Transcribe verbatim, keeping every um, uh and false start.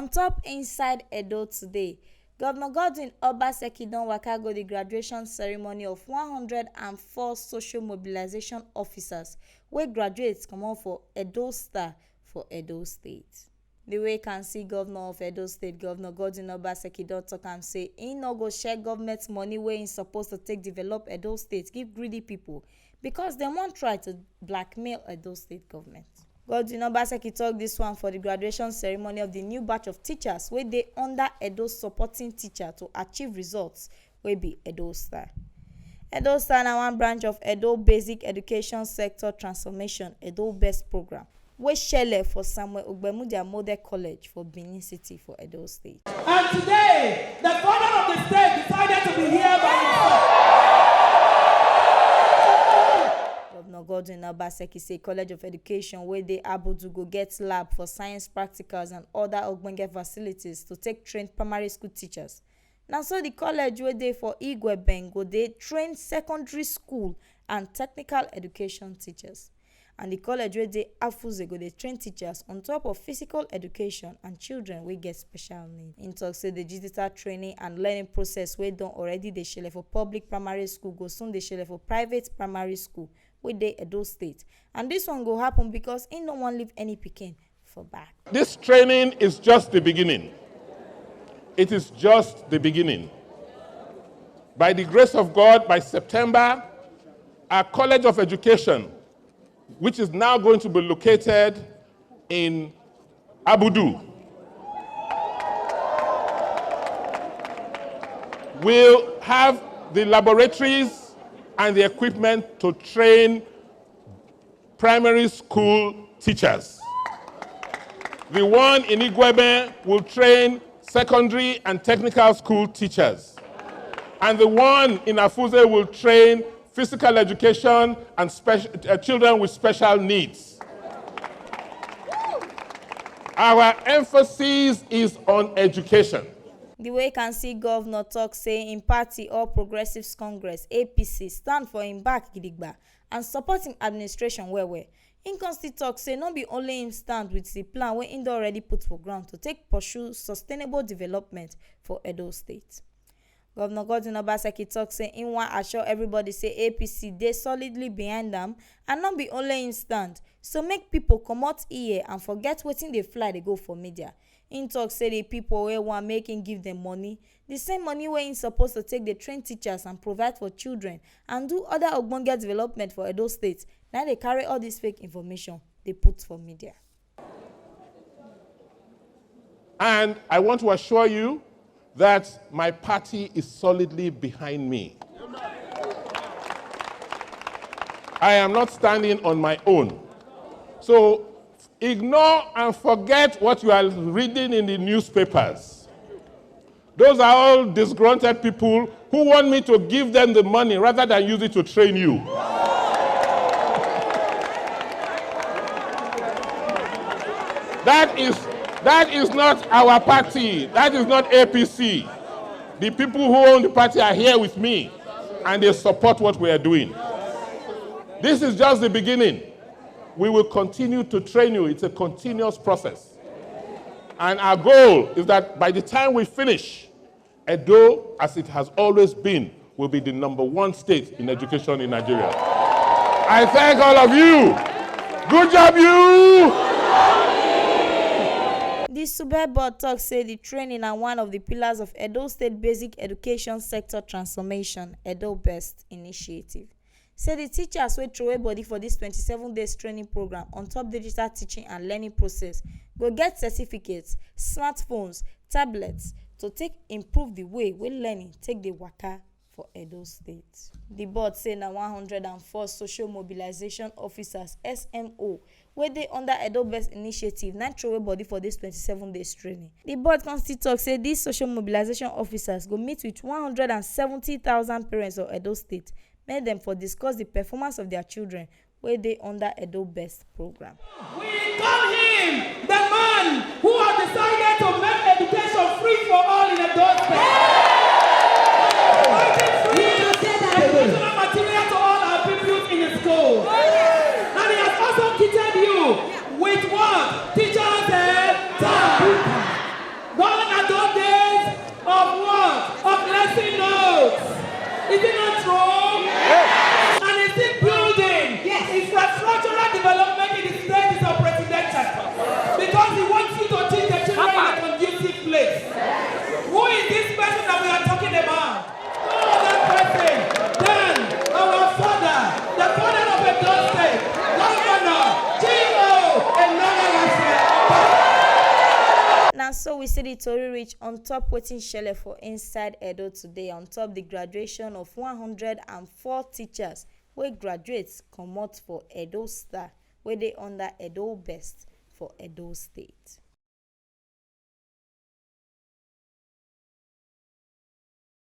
Top inside Edo today, Governor Godwin Obaseki don waka go the graduation ceremony of one hundred and four social mobilization officers wey graduate comot for Edo Star for Edo State. The way can see Governor of Edo State, Governor Godwin Obaseki don talk am say he no go share government money wey he suppose to take develop Edo State give greedy people because dem wan try to blackmail Edo State government. Godwin Obaseki talk this one for the graduation ceremony of the new batch of teachers wey dey under Edo Supporting Teacher to Achieve Results wey be Edo Star. Edo Star na one branch of Edo Basic Education Sector Transformation, Edo Best Program, wey shele for Samuel Ogbemudia Model College for Benin City for Edo State. And today, the father of the state decided to be here by himself. Governor Godwin Obaseki say College of Education wey dey Abudu go get lab for science practicals and other ogbonge facilities to take train primary school teachers. Na so the college wey dey for Igweben go dey train secondary school and technical education teachers. And the college wey dey Afuze go dey train teachers on top of physical education and children wey get special need. Im talk say the digital training and learning process wey don already dey shele for public primary school go soon dey shele for private primary school wey dey Edo State. And this one go happen because im no wan leave any pikin for back. This training is just the beginning. It is just the beginning. By the grace of God, by September, our College of Education, which is now going to be located in Abudu, will have the laboratories and the equipment to train primary school teachers. The one in Igwebe will train secondary and technical school teachers. And the one in Afuze will train physical education and spec-, uh, children with special needs. Our emphasis is on education. The way can see Governor talk say im party, All Progressives Congress, A P C, stand for im back gidigba and support im administration well well. Im come still talk say no be only im stand with the plan wey im don already put for ground to take pursue sustainable development for Edo State. Governor Godwin Obaseki talk say im wan assure everybody say A P C dey solidly behind am and no be only im stand. So make people comot ear and forget wetin dey fly dey go for media. Im talk say the people wey wan make im give dem money, the same money wey im suppose to take dey train teachers and provide for children and do other ogbonge development for Edo State, na dey carry all this fake information dey put for media. And I want to assure you that my party is solidly behind me. I am not standing on my own. So ignore and forget what you are reading in the newspapers. Those are all disgruntled people who want me to give them the money rather than use it to train you. That is, that is not our party. That is not A P C. The people who own the party are here with me, and they support what we are doing. This is just the beginning. We will continue to train you. It's a continuous process. And our goal is that by the time we finish, Edo, as it has always been, will be the number one state in education in Nigeria. I thank all of you. Good job, you. The Sube Board talk say the training na one of the pillars of Edo State basic education sector transformation, Edo Best Initiative. Say the teachers wey throway body for this twenty-seven days training program on top digital teaching and learning process go get certificates, smartphones, tablets to take improve the way wey learning take dey waka for Edo State. The board say na one hundred and four social mobilization officers, S M O, wey dey under Edo Best Initiative na throway body for this twenty-seven days training. The board come still talk say these social mobilization officers go meet with one hundred and seventy thousand parents of Edo State, make dem for discuss the performance of their children wey dey under Edo Best program. We call him the man who has decided to make education free for all in Edo State. Fighting free educational material to all our pupils in the school. And he has also kitted you with what? Teachers and time. Is it not true? And is it building? Infrastructural development in the state is unprecedented because he wants you to teach the children in a conducive place. Who is this person that we are talking about? No other person than our father, the father of Edo State, Governor Jimo Enagawase. Na so we see the tori reach on top wetin shele for inside Edo today, on top the graduation of one hundred and four teachers wey graduate comot for Edo Star wey dey under Edo Best for Edo State.